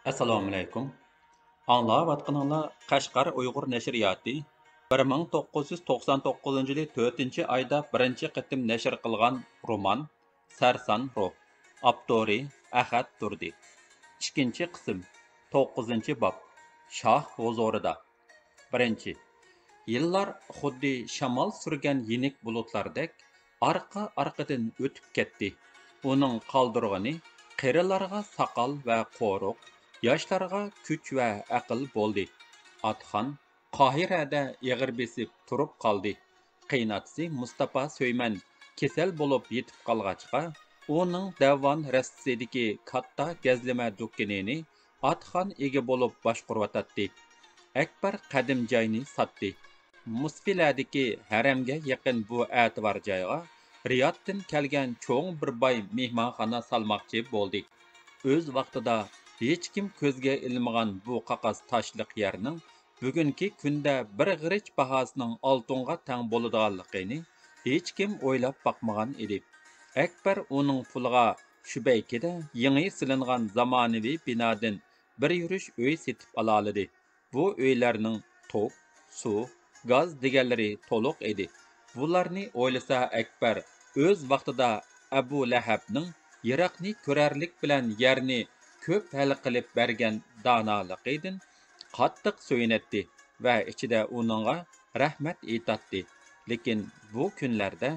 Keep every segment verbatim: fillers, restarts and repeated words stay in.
ئەسسالامۇئەلەيكۇم. ئاڭلاۋاتقىنىڭلار قەشقەر ئۇيغۇر نەشرىياتى بىر مىڭ توققۇز يۈز توقسان توققۇزىنچى يىلى تۆتىنچى ئايدا بىرىنچى قېتىم نەشر قىلغان رومان سەرسان روھ. ئاپتورى ئەخەت تۇردى. ئىككىنچى قىسىم، توققۇزىنچى باب، شاھ ھۇزۇرىدا. بىرىنچى، يىللار خۇددى شامال سۈرگەن يېنىك بۇلۇتلاردەك ئارقا-ئارقىدىن ئۆتۈپ كەتتى. ئۇنىڭ قالدۇرغىنى قېرىلارغا ساقال ۋە قورۇق، ياشلارغا كۈچ ۋە ئەقىل بولدى. ئاتخان قاھىرەدە ئېغىر بېسىپ تۇرۇپ قالدى. قېيىنئاتىسى مۇستاپا سۆيمەن كېسەل بولۇپ يېتىپ قالغاچقا، ئۇنىڭ دەۋان رەستىسىدىكى كاتتا گەزلىمە دۇكىنىنى ئاتخان ئىگە بولۇپ باشقۇرۇۋاتاتتى. ئەكبەر قەدىم جاينى ساتتى. مۇسفىلەدىكى ھەرەمگە يېقىن بۇ ئەتىۋار جايغا رىيادتىن كەلگەن چوڭ بىر باي مېھمانخانا سالماقچى بولدى. ئۆز ۋاقتىدا ھېچكىم كۆزگە ئىلمىغان بۇ قاقاس تاشلىق يەرنىڭ بۈگۈنكى كۈندە بىر غېرىچ باھاسىنىڭ ئالتۇنغا تەڭ بولىدىغانلىقىنى ھېچكىم ئويلاپ باقمىغان ئىدى. ئەكبەر ئۇنىڭ پۇلىغا شۈبەيكىدە يېڭى سېلىنغان زامانىۋى بىنادىن بىر يۈرۈش ئۆي سېتىپ ئالالىدى. بۇ ئۆيلەرنىڭ توك، سۇ، گاز دېگەنلىرى تولۇق ئىدى. بۇلارنى ئويلىسا ئەكبەر ئۆز ۋاقتىدا ئەبۇ لەھەبنىڭ يىراقنى كۆرەرلىك بىلەن يەرنى كۆپ ھەل قىلىپ بەرگەن دانالىقىدىن قاتتىق سۆيۈنەتتى ۋە ئىچىدە ئۇنىڭغا رەھمەت ئېيتاتتى. لېكىن بۇ كۈنلەردە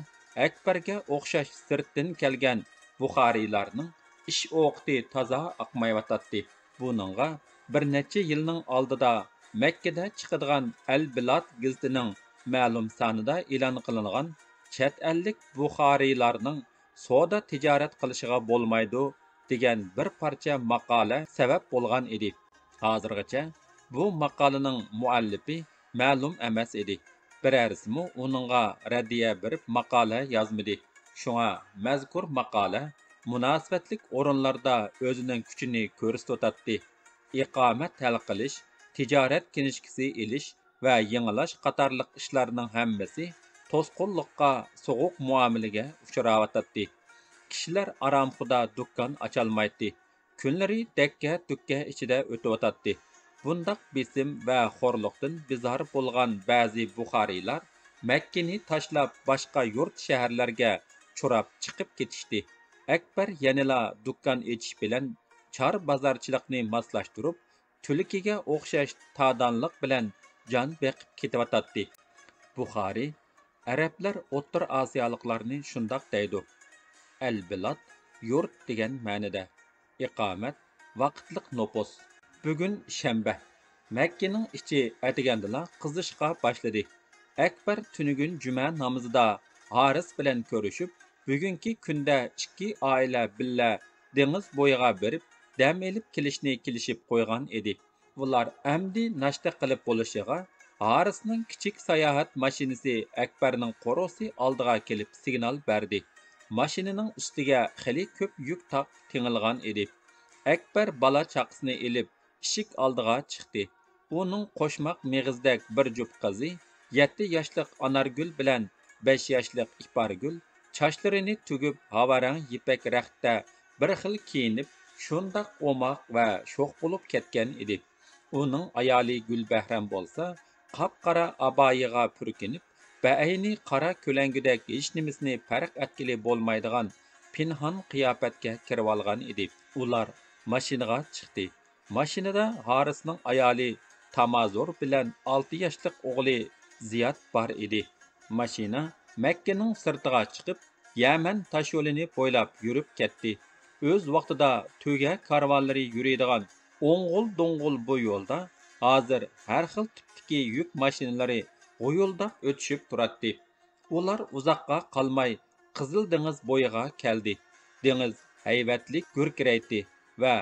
ئەكبەرگە ئوخشاش سىرتتىن كەلگەن بۇخارىيلارنىڭ ئىش ئوقىتى تازا ئاقمايۋاتاتتى. بۇنىڭغا بىر نەچچە يىلنىڭ ئالدىدا مەككىدە چىقىدىغان ئەل بىلاد گېزىتىنىڭ مەلۇم سانىدا ئېلان قىلىنغان چەت ئەللىك بۇخارىيلارنىڭ سودا تىجارەت قىلىشىغا بولمايدۇ دېگەن بىر پارچە ماقالە سەۋەب بولغان ئىدى. ھازىرغىچە بۇ ماقالىنىڭ مۇئەللىپى مەلۇم ئەمەس ئىدى. بىرەرسىمۇ ئۇنىڭغا رەددىيە بېرىپ ماقالە يازمىدى. شۇڭا مەزكۇر ماقالە مۇناسىۋەتلىك ئورۇنلاردا ئۆزىنىڭ كۈچىنى كۆرسىتىۋاتاتتى. ئىقامەت ھەل قىلىش، تىجارەت كىنىشكىسى ئېلىش ۋە يېڭىلاش قاتارلىق ئىشلارنىڭ ھەممىسى توسقۇنلۇققا، سوغۇق مۇئامىلىگە ئۇچراۋاتاتتى. كىشىلەر ئارامخۇدا دۇكان ئاچالمايتتى. كۈنلىرى دەككە-دۈككە ئىچىدە ئۆتۈۋاتاتتى. بۇنداق بېسىم ۋە خورلۇقتىن بىزار بولغان بەزى بۇخارىيلار مەككىنى تاشلاپ، باشقا يۇرت شەھەرلەرگە چۇراپ چىقىپ كېتىشتى. ئەكبەر يەنىلا دۇكان ئېچىش بىلەن چار بازارچىلىقنى ماسلاشتۇرۇپ، تۈلكىگە ئوخشاش تادانلىق بىلەن جان بېقىپ كېتىۋاتاتتى. بۇخارى، ئەرەبلەر ئوتتۇرا ئاسىيالىقلارنى شۇنداق دەيدۇ. ئەل بىلاد، يۇرت دېگەن مەنىدە. ئىقامەت، ۋاقىتلىق نوپۇس. بۈگۈن شەنبە. مەككىنىڭ ئىچى ئەتىگەندىلا قىزىشقا باشلىدى. ئەكبەر تۈنۈگۈن جۈمە نامىزىدا ھارىس بىلەن كۆرۈشۈپ، بۈگۈنكى كۈندە ئىككى ئائىلە بىللە دېڭىز بويىغا بېرىپ، دەم ئېلىپ كېلىشنى كېلىشىپ قويغان ئىدى. ئۇلار ئەمدى ناشتا قىلىپ بولۇشىغا، ھارىسنىڭ كىچىك ساياھەت ماشىنىسى ئەكبەرنىڭ قورۇسى ئالدىغا كېلىپ سىگنال بەردى. ماشىنىنىڭ ئۈستىگە خېلى كۆپ يۈك تاق تېڭىلغان ئىدى. ئەكبەر بالا-چاقىسىنى ئېلىپ ئىشىك ئالدىغا چىقتى. ئۇنىڭ قوشماق مېغىزدەك بىر جۈپ قىزى، يەتتە ياشلىق ئانارگۈل بىلەن بەش ياشلىق ئىپارگۈل چاچلىرىنى تۈگۈپ، ھاۋارەڭ يىپەك رەختتە بىر خىل كىيىنىپ، شۇنداق ئوماق ۋە شوخ بولۇپ كەتكەن ئىدى. ئۇنىڭ ئايالى گۈلبەھرەم بولسا، قاپقارا ئابايىغا پۈركىنىپ، بەئەينى قارا كۆلەڭگىدەك ھېچنېمىسىنى پەرق ئەتكىلى بولمايدىغان پىنھان قىياپەتكە كىرىۋالغان ئىدى. ئۇلار ماشىنىغا چىقتى. ماشىنىدا ھارىسنىڭ ئايالى تامازور بىلەن ئالتە ياشلىق ئوغلى زىياد بار ئىدى. ماشىنا مەككىنىڭ سىرتىغا چىقىپ، يەمەن تاشيولىنى بويلاپ يۈرۈپ كەتتى. ئۆز ۋاقتىدا تۆگە كارۋانلىرى يۈرىدىغان ئوڭغۇل-دوڭغۇل بۇ يولدا ھازىر ھەر خىل تىپتىكى يۈك ماشىنىلىرى غۇيۇلداپ ئۆتۈشۈپ تۇراتتى. ئۇلار ئۇزاققا قالماي قىزىل دېڭىز بويىغا كەلدى. دېڭىز ھەيۋەتلىك گۈركىرەيتتى ۋە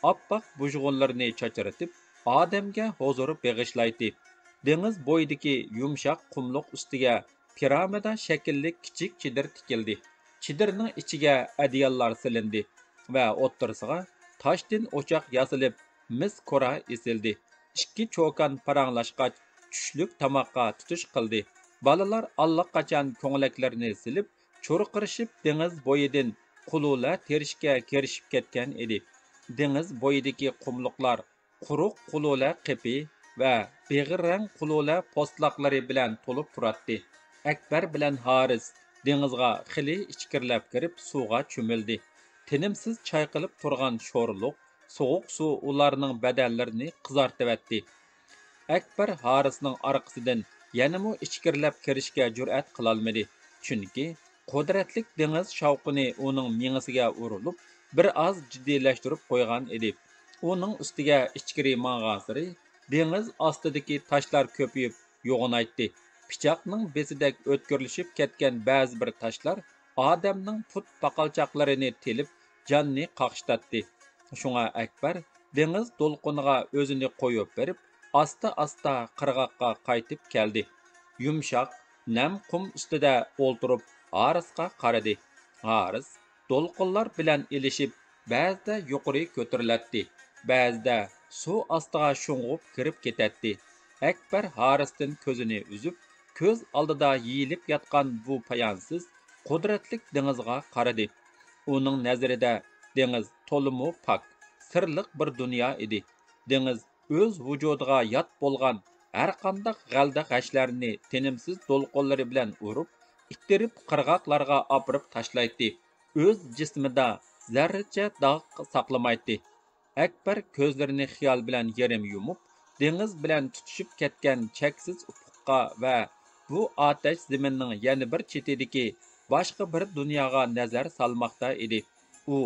ئاپئاق بۇژغۇنلىرىنى چاچرىتىپ، ئادەمگە ھۇزۇر بېغىشلايتتى. دېڭىز بويىدىكى يۇمشاق قۇملۇق ئۈستىگە پىرامىدا شەكىللىك كىچىك چېدىر تىكىلدى. چېدىرنىڭ ئىچىگە ئەدىياللار سېلىندى ۋە ئوتتۇرىسىغا تاشتىن ئوچاق ياسىلىپ، مىس كورا ئېسىلدى. ئىككى چوكان پاراڭلاشقاچ، چۈشلۈك تاماققا تۇتۇش قىلدى. بالىلار ئاللىقاچان كۆڭلەكلىرىنى سېلىپ، چۇرقىرىشىپ دېڭىز بويىدىن قۇلۇلە تېرىشكە كىرىشىپ كەتكەن ئىدى. دېڭىز بويىدىكى قۇملۇقلار قۇرۇق قۇلۇلە قېپى ۋە بېغىر رەڭ قۇلۇلە پوستلاقلىرى بىلەن تولۇپ تۇراتتى. ئەكبەر بىلەن ھارىس دېڭىزغا خېلى ئىچكىرىلەپ كىرىپ سۇغا چۆمۈلدى. تىنىمسىز چايقىلىپ تۇرغان شورلۇق، سوغۇق سۇ ئۇلارنىڭ بەدەنلىرىنى قىزارتىۋەتتى. ئەكبەر ھارىسنىڭ ئارقىسىدىن يەنىمۇ ئىچكىرىلەپ كىرىشكە جۈرئەت قىلالمىدى، چۈنكى قۇدرەتلىك دېڭىز شاۋقۇنى ئۇنىڭ مېڭىسىگە ئۇرۇلۇپ، بىر ئاز جىددىيلەشتۈرۈپ قويغان ئىدى. ئۇنىڭ ئۈستىگە ئىچكىرى ماڭغانسېرى دېڭىز ئاستىدىكى تاشلار كۆپىيىپ يوغىنايتتى. پىچاقنىڭ بېسىدەك ئۆتكۈرلىشىپ كەتكەن بەزى بىر تاشلار ئادەمنىڭ پۇت پاقالچاقلىرىنى تېلىپ، جاننى قاقشىتاتتى. شۇڭا ئەكبەر دېڭىز دولقۇنىغا ئۆزىنى قويۇپ بېرىپ، ئاستا-ئاستا قىرغاققا قايتىپ كەلدى. يۇمشاق، نەم قۇم ئۈستىدە ئولتۇرۇپ، ھارىسقا قارىدى. ھارىس دولقۇنلار بىلەن ئېلىشىپ، بەزىدە يۇقىرى كۆتۈرۈلەتتى، بەزىدە سۇ ئاستىغا شۇڭغۇپ كىرىپ كېتەتتى. ئەكبەر ھارىستىن كۆزىنى ئۈزۈپ، كۆز ئالدىدا يېيىلىپ ياتقان بۇ پايانسىز، قۇدرەتلىك دېڭىزغا قارىدى. ئۇنىڭ نەزىرىدە دېڭىز تولىمۇ پاك، سىرلىق بىر دۇنيا ئىدى. دېڭىز ئۆز ۋۇجۇدىغا يات بولغان ھەرقانداق غەلدە-غەشلەرنى تىنىمسىز دولقۇنلىرى بىلەن ئۇرۇپ، ئىتتىرىپ قىرغاقلارغا ئاپىرىپ تاشلايتتى. ئۆز جىسمىدا زەررىچە داغ ساقلىمايتتى. ئەكبەر كۆزلىرىنى خىيال بىلەن يېرىم يۇمۇپ، دېڭىز بىلەن تۇتىشىپ كەتكەن چەكسىز ئۇپۇققا ۋە بۇ ئاتەش زېمىننىڭ يەنە بىر چېتىدىكى باشقا بىر دۇنياغا نەزەر سالماقتا ئىدى. ئۇ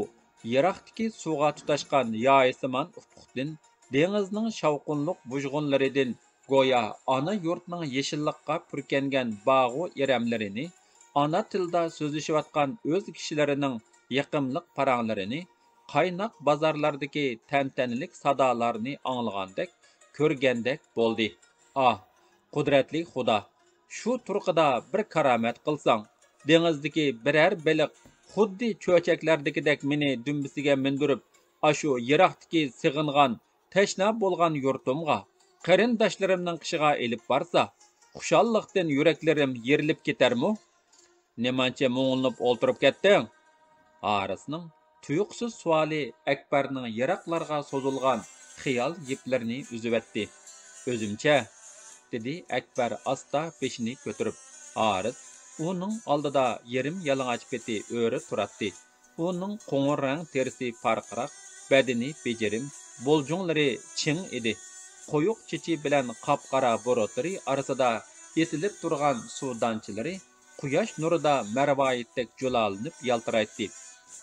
يىراقتىكى سۇغا تۇتاشقان يايىسىمان ئۇپۇقتىن، دېڭىزنىڭ شاۋقۇنلۇق بۇژغۇنلىرىدىن، گويا ئانا يۇرتنىڭ يېشىللىققا پۈركەنگەن باغۇ ئېرەملىرىنى، ئانا تىلدا سۆزلىشىۋاتقان ئۆز كىشىلىرىنىڭ يېقىملىق پاراڭلىرىنى، قايناق بازارلاردىكى تەنتەنىلىك سادالارنى ئاڭلىغاندەك، كۆرگەندەك بولدى. ئاھ، قۇدرەتلىك خۇدا! شۇ تۇرقىدا بىر كارامەت قىلساڭ، دېڭىزدىكى بىرەر بېلىق خۇددى چۆچەكلەردىكىدەك مېنى دۈمبىسىگە مىندۈرۈپ، ئاشۇ يىراقتىكى سېغىنغان، تەشنا بولغان يۇرتۇمغا، قېرىنداشلىرىمنىڭ قېشىغا ئېلىپ بارسا، خۇشاللىقتىن يۈرەكلىرىم يېرىلىپ كېتەرمۇ؟ نېمانچە مۇڭلىنىپ ئولتۇرۇپ كەتتىڭ؟ ھارىسنىڭ تۇيۇقسىز سوئالى ئەكبەرنىڭ يىراقلارغا سوزۇلغان خىيال يىپلىرىنى ئۈزۈۋەتتى. ئۆزۈمچە، دېدى ئەكبەر ئاستا بېشىنى كۆتۈرۈپ. ھارىس ئۇنىڭ ئالدىدا يېرىم يالىڭاچ پېتى ئۆرە تۇراتتى. ئۇنىڭ قوڭۇر رەڭ تېرىسى پارقىراق، بەدىنى بېجىرىم، بۇلجۇڭلىرى چىڭ ئىدى. قويۇق چېچى بىلەن قاپقارا بۇرۇتلىرى ئارىسىدا ئېتىلىپ تۇرغان سۇ دانچىلىرى قۇياش نۇرىدا مەرۋايىتتەك جۇلالىنىپ يالتىرايتتى.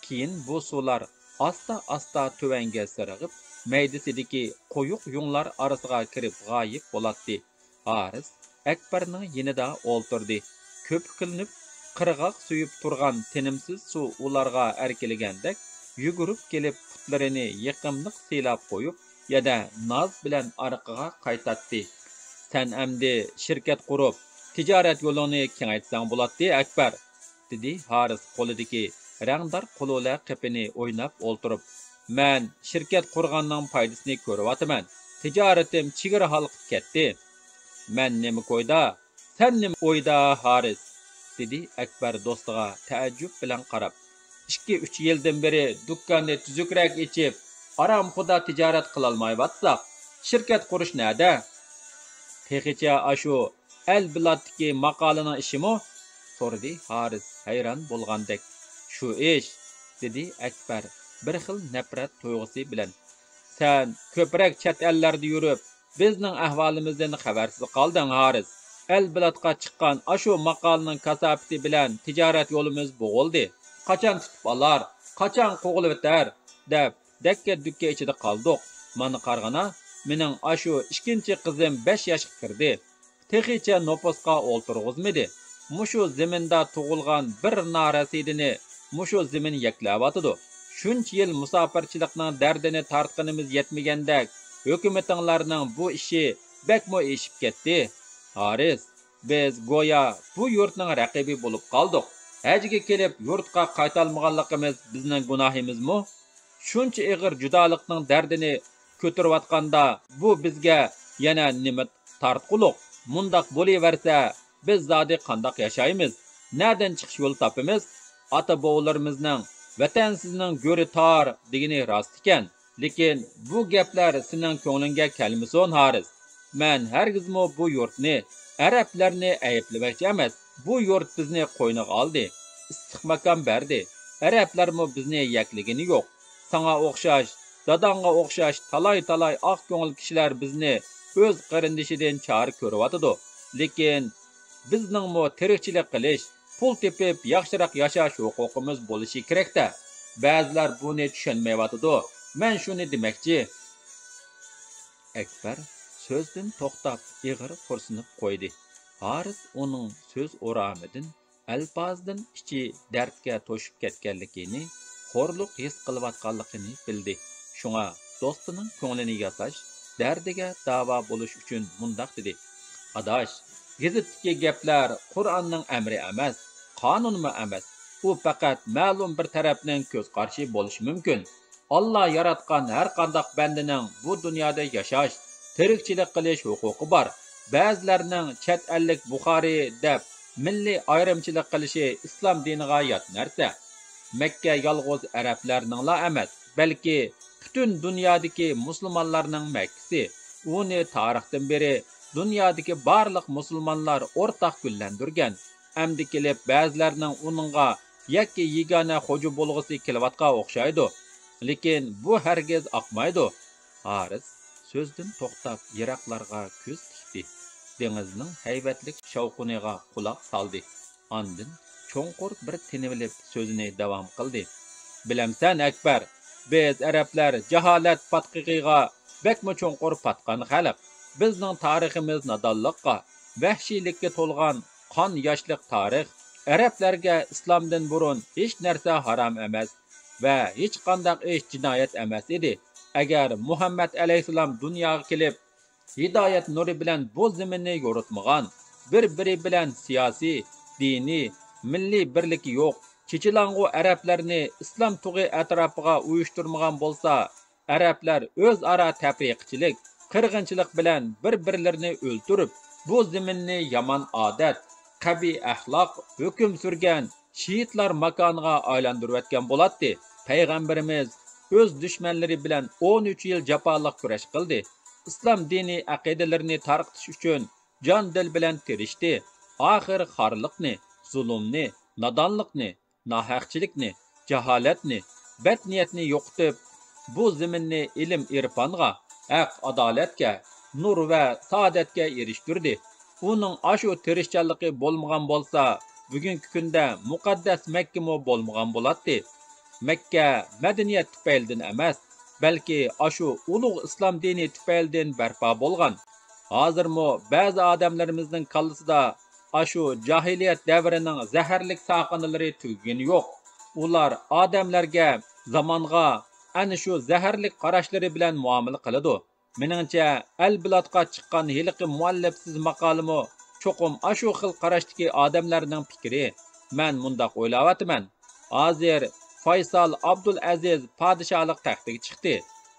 كېيىن بۇ سۇلار ئاستا-ئاستا تۆۋەنگە سىرغىپ، مەيدىسىدىكى قويۇق يۇڭلار ئارىسىغا كىرىپ غايىب بولاتتى. ھارىس ئەكبەرنىڭ يېنىدا ئولتۇردى. كۆپۈكلىنىپ، قىرغاق سۆيۈپ تۇرغان تىنىمسىز سۇ ئۇلارغا ئەركىلىگەندەك، يۈگۈرۈپ كېلىپ پۇتلىرىنى يېقىملىق سىيلاپ قويۇپ، يەنە ناز بىلەن ئارقىغا قايتاتتى. سەن ئەمدى شىركەت قۇرۇپ، تىجارەت يولۇڭنى كېڭەيتسەڭ بولاتتى، ئەكبەر، دېدى ھارىس قولىدىكى رەڭدار قۇلۇلە قېپىنى ئويناپ ئولتۇرۇپ. مەن شىركەت قۇرغاننىڭ پايدىسىنى كۆرۈۋاتىمەن. تىجارىتىم چېگرا ھالقىپ كەتتى. مەن نېمە كويدا، سەن نېمە ئويدا، ھارىس؟ دېدى ئەكبەر دوستىغا تەئەججۈپ بىلەن قاراپ. ئىككى، ئۈچ يىلدىن بېرى دۇكاننى تۈزۈكرەك ئېچىپ، ئارامخۇدا تىجارەت قىلالمايۋاتساق، شىركەت قۇرۇش نەدە؟ تېخىچە ئاشۇ ئەل بىلادتىكى ماقالىنىڭ ئىشىمۇ؟ سورىدى ھارىس ھەيران بولغاندەك. شۇ ئىش، دېدى ئەكبەر بىر خىل نەپرەت تۇيغۇسى بىلەن. سەن كۆپرەك چەت ئەللەردە يۈرۈپ، بىزنىڭ ئەھۋالىمىزدىن خەۋەرسىز قالدىڭ، ھارىس. ئەل بىلادقا چىققان ئاشۇ ماقالىنىڭ كاساپىتى بىلەن تىجارەت يولىمىز بوغۇلدى. قاچان تۇتۇپ ئالار، قاچان قوغلىۋېتەر، دەپ دەككە-دۈككە ئىچىدە قالدۇق. مانا قارىغىنا، مېنىڭ ئاشۇ ئىككىنچى قىزىم بەش ياشقا كىردى. تېخىچە نوپۇسقا ئولتۇرغۇزمىدى. مۇشۇ زېمىندا تۇغۇلغان بىر نارەسىدىنى مۇشۇ زېمىن يەكلەۋاتىدۇ. شۇنچە يىل مۇساپىرچىلىقنىڭ دەردىنى تارتقىنىمىز يەتمىگەندەك، ھۆكۈمىتىڭلارنىڭ بۇ ئىشى بەكمۇ ئېشىپ كەتتى. ھارىس، بىز گويا بۇ يۇرتنىڭ رەقىبى بولۇپ قالدۇق. ھەجگە كېلىپ يۇرتقا قايتالمىغانلىقىمىز بىزنىڭ گۇناھىمىزمۇ؟ شۇنچە ئېغىر جۇدالىقنىڭ دەردىنى كۆتۈرۈۋاتقاندا، بۇ بىزگە يەنە نېمە تارتقۇلۇق؟ مۇنداق بولۇۋەرسە، بىز زادى قانداق ياشايمىز؟ نەدىن چىقىش يولى تاپىمىز؟ ئاتا-بوۋىلىرىمىزنىڭ «ۋەتەنسىزنىڭ گۆرى تار» دېگىنى راست ئىكەن. لېكىن بۇ گەپلەر سېنىڭ كۆڭلۈڭگە كەلمىسۇن، ھارىس. مەن ھەرگىزمۇ بۇ يۇرتنى، ئەرەبلەرنى ئەيىبلىمەكچى ئەمەس. بۇ يۇرت بىزنى قوينىغا ئالدى، ئىسسىق ماكان بەردى. ئەرەبلەرمۇ بىزنى يەكلىگىنى يوق. ساڭا ئوخشاش، داداڭغا ئوخشاش تالاي-تالاي ئاق كۆڭۈل كىشىلەر بىزنى ئۆز قېرىندىشىدىن چارە كۆرۈۋاتىدۇ. لېكىن بىزنىڭمۇ تىرىكچىلىك قىلىش، پۇل تېپىپ ياخشىراق ياشاش ھوقۇقىمىز بولۇشى كېرەك-دە. بەزىلەر بۇنى چۈشەنمەيۋاتىدۇ. مەن شۇنى دېمەكچى. ئەكبەر سۆزدىن توختاپ، ئېغىر خورسىنىپ قويدى. ھارىس ئۇنىڭ سۆز ئورامىدىن، ئەلپازىدىن ئىچى دەردكە توشۇپ كەتكەنلىكىنى، خورلۇق ھېس قىلىۋاتقانلىقىنى بىلدى. شۇڭا دوستىنىڭ كۆڭلىنى ياساش، دەردىگە داۋا بولۇش ئۈچۈن مۇنداق دېدى: ئاداش، گېزىتتىكى گەپلەر قۇرئاننىڭ ئەمرى ئەمەس، قانۇنمۇ ئەمەس. ئۇ پەقەت مەلۇم بىر تەرەپنىڭ كۆز قارىشى بولۇشى مۇمكىن. ئاللا ياراتقان ھەر قانداق بەندىنىڭ بۇ دۇنيادا ياشاش، تىرىكچىلىك قىلىش ھوقۇقى بار. بەزىلەرنىڭ چەت ئەللىك بۇخارى دەپ مىللىي ئايرىمچىلىق قىلىشى ئىسلام دىنىغا يات نەرسە. مەككە يالغۇز ئەرەبلەرنىڭلا ئەمەس، بەلكى پۈتۈن دۇنيادىكى مۇسۇلمانلارنىڭ مەككىسى. ئۇنى تارىختىن بېرى دۇنيادىكى بارلىق مۇسۇلمانلار ئورتاق گۈللەندۈرگەن. ئەمدى كېلىپ بەزىلەرنىڭ ئۇنىڭغا يەككە يېگانە خوجا بولغۇسى كېلىۋاتقان ئوخشايدۇ. لېكىن بۇ ھەرگىز ئاقمايدۇ. ھارىس سۆزدىن توختاپ، يىراقلارغا كۆز تىكتى. دېڭىزنىڭ ھەيۋەتلىك شاۋقۇنىغا قۇلاق سالدى. ئاندىن چوڭقۇر بىر تىنىۋېلىپ سۆزىنى داۋام قىلدى. بىلەمسەن، ئەكبەر، بىز ئەرەبلەر جاھالەت پاتقىقىغا بەكمۇ چوڭقۇر پاتقان خەلق. بىزنىڭ تارىخىمىز نادانلىققا، ۋەھشىيلىككە تولغان قان ياشلىق تارىخ. ئەرەبلەرگە ئىسلامدىن بۇرۇن ھېچ نەرسە ھارام ئەمەس ۋە ھېچقانداق ئىش جىنايەت ئەمەس ئىدى. ئەگەر مۇھەممەد ئەلەيھىسسالام دۇنياغا كېلىپ، ھىدايەت نۇرى بىلەن بۇ زېمىننى يورۇتمىغان، بىر-بىرى بىلەن سىياسىي، دىنىي، مىللىي بىرلىكى يوق، چېچىلاڭغۇ ئەرەبلەرنى ئىسلام تۇغى ئەتراپىغا ئۇيۇشتۇرمىغان بولسا، ئەرەبلەر ئۆزئارا تەپرىقىچىلىك، قىرغىنچىلىق بىلەن بىر-بىرلىرىنى ئۆلتۈرۈپ، بۇ زېمىننى يامان ئادەت، قەبىھ ئەخلاق ھۆكۈم سۈرگەن شېھىتلار ماكانىغا ئايلاندۇرۇۋەتكەن بولاتتى. پەيغەمبىرىمىز ئۆز دۈشمەنلىرى بىلەن ئون ئۈچ يىل جاپالىق كۈرەش قىلدى. ئىسلام دىنى ئەقىدىلىرىنى تارقىتىش ئۈچۈن جان-دىل بىلەن تىرىشتى. ئاخىر خارلىقنى، زۇلۇمنى، نادانلىقنى، ناھەقچىلىكنى، جاھالەتنى، بەتنىيەتنى يوقىتىپ، بۇ زېمىننى ئىلىم-ئېرپانغا، ھەق-ئادالەتكە، نۇر ۋە سائادەتكە ئېرىشتۈردى. ئۇنىڭ ئاشۇ تىرىشچانلىقى بولمىغان بولسا، بۈگۈنكى كۈندە مۇقەددەس مەككىمۇ بولمىغان بولاتتى. مەككە مەدەنىيەت تۈپەيلىدىن ئەمەس، بەلكى ئاشۇ ئۇلۇغ ئىسلام دىنى تۈپەيلىدىن بەرپا بولغان. ھازىرمۇ بەزى ئادەملىرىمىزنىڭ كاللىسىدا ئاشۇ جاھىلىيەت دەۋرىنىڭ زەھەرلىك ساقىنىلىرى تۈگىگىنى يوق. ئۇلار ئادەملەرگە، زامانغا ئەنە شۇ زەھەرلىك قاراشلىرى بىلەن مۇئامىلە قىلىدۇ. مېنىڭچە، ئەل بىلادقا چىققان ھېلىقى مۇئەللەپسىز ماقالىمۇ چوقۇم ئاشۇ خىل قاراشتىكى ئادەملەرنىڭ پىكرى. مەن مۇنداق ئويلاۋاتىمەن. ھازىر فايسال ئابدۇلئەزىز پادىشاھلىق تەختىگە چىقتى.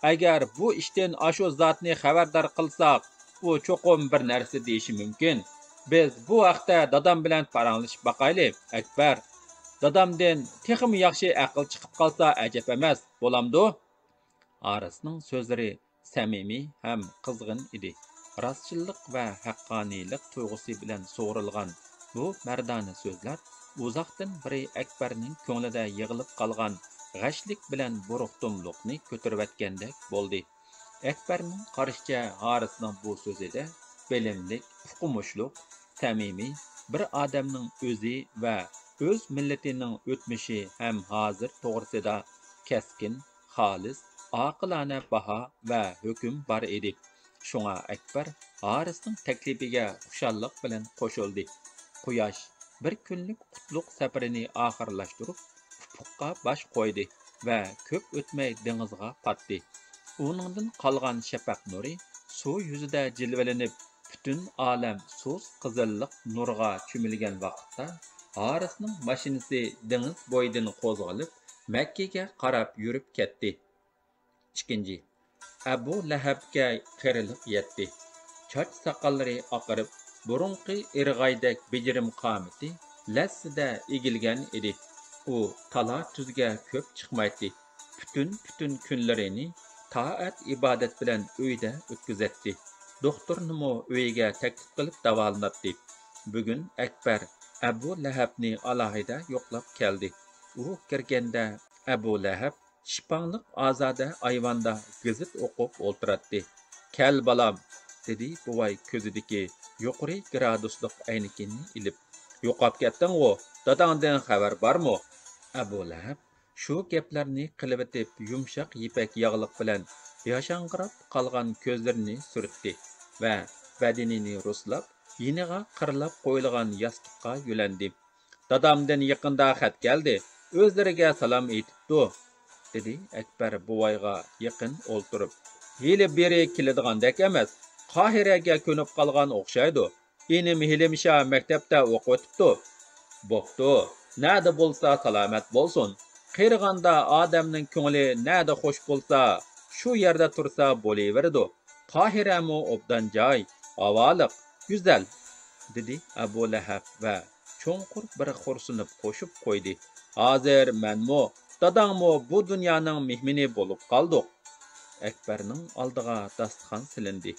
ئەگەر بۇ ئىشتىن ئاشۇ زاتنى خەۋەردار قىلساق، ئۇ چوقۇم بىر نەرسە دېيىشى مۇمكىن. بىز بۇ ھەقتە دادام بىلەن پاراڭلىشىپ باقايلى، ئەكبەر. دادامدىن تېخىمۇ ياخشى ئەقىل چىقىپ قالسا ئەجەب ئەمەس، بولامدۇ؟ ھارىسنىڭ سۆزلىرى سەمىمىي ھەم قىزغىن ئىدى. راستچىللىق ۋە ھەققانىيلىق تۇيغۇسى بىلەن سۇغۇرۇلغان بۇ مەردانە سۆزلەر ئۇزاقتىن بېرى ئەكبەرنىڭ كۆڭلىدە يىغىلىپ قالغان غەشلىك بىلەن بۇرۇقتۇملۇقنى كۆتۈرۈۋەتكەندەك بولدى. ئەكبەرنىڭ قارىشىچە، ھارىسنىڭ بۇ سۆزىدە بىلىملىك، ئۇقمۇشلۇق، سەمىمىي، بىر ئادەمنىڭ ئۆزى ۋە ئۆز مىللىتىنىڭ ئۆتمۈشى ھەم ھازىر توغرىسىدا كەسكىن، خالىس، ئاقىلانە باھا ۋە ھۆكۈم بار ئىدى. شۇڭا ئەكبەر ھارىسنىڭ تەكلىپىگە خۇشاللىق بىلەن قوشۇلدى. قۇياش بىر كۈنلۈك قۇتلۇق سەپىرىنى ئاخىرلاشتۇرۇپ، ئۇپۇققا باش قويدى ۋە كۆپ ئۆتمەي دېڭىزغا پاتتى. ئۇنىڭدىن قالغان شەپەق نۇرى سۇ يۈزىدە جىلۋىلىنىپ، پۈتۈن ئالەم سۇس قىزىللىق نۇرغا چۆمۈلگەن ۋاقىتتا، ھارىسنىڭ ماشىنىسى دېڭىز بويىدىن قوزغىلىپ، مەككىگە قاراپ يۈرۈپ كەتتى. ئىككىنچى، ئەبۇ لەھەبكە قېرىلىق يەتتى. چاچ ساقاللىرى ئاقىرىپ، بۇرۇنقى ئىرغايدەك بېجىرىم قامىتى لەسسىدە ئېگىلگەن ئىدى. ئۇ تالا-تۈزگە كۆپ چىقمايتتى. پۈتۈن-پۈتۈن كۈنلىرىنى تائەت-ئىبادەت بىلەن ئۆيدە ئۆتكۈزەتتى. دوختۇرنىمۇ ئۆيىگە تەكلىپ قىلىپ داۋالىناتتى. بۈگۈن ئەكبەر ئەبۇ لەھەبنى ئالاھىدە يوقلاپ كەلدى. ئۇ كىرگەندە ئەبۇ لەھەب شىپاڭلىق ئازادە ئايۋاندا گېزىت ئوقۇپ ئولتۇراتتى. «كەل، بالام!» دېدى بوۋاي كۆزىدىكى يۇقىرى گرادۇسلۇق ئەينىكىنى ئېلىپ. «يوقاپ كەتتىڭغۇ؟ داداڭدىن خەۋەر بارمۇ؟» ئەبۇ لەھەب شۇ گەپلەرنى قىلىۋېتىپ، يۇمشاق يىپەك ياغلىق بىلەن ياشاڭقىراپ قالغان كۆزلىرىنى سۈرتتى ۋە بەدىنىنى رۇسلاپ، يېنىغا قىرلاپ قويۇلغان ياستۇققا يۆلەندى. «دادامدىن يېقىندا خەت كەلدى، ئۆزلىرىگە سالام ئېيتىپتۇ»، دېدى ئەكبەر بوۋايغا يېقىن ئولتۇرۇپ. «ھېلى بېرى كېلىدىغاندەك ئەمەس، قاھىرەگە كۆنۈپ قالغان ئوخشايدۇ. ئىنىم ھېلىمشا مەكتەپتە ئوقۇۋېتىپتۇ.» «بوپتۇ، نەدە بولسا سالامەت بولسۇن. قېرىغاندا ئادەمنىڭ كۆڭلى نەدە خوش بولسا، شۇ يەردە تۇرسا بولۇۋېرىدۇ. قاھىرەمۇ ئوبدان جاي، ھاۋالىق، گۈزەل»، دېدى ئەبۇ لەھەب ۋە چوڭقۇر بىر خورسىنىپ قوشۇپ قويدى: «ھازىر مەنمۇ، داداڭمۇ بۇ دۇنيانىڭ مېھمىنى بولۇپ قالدۇق.» ئەكبەرنىڭ ئالدىغا داستىخان سېلىندى.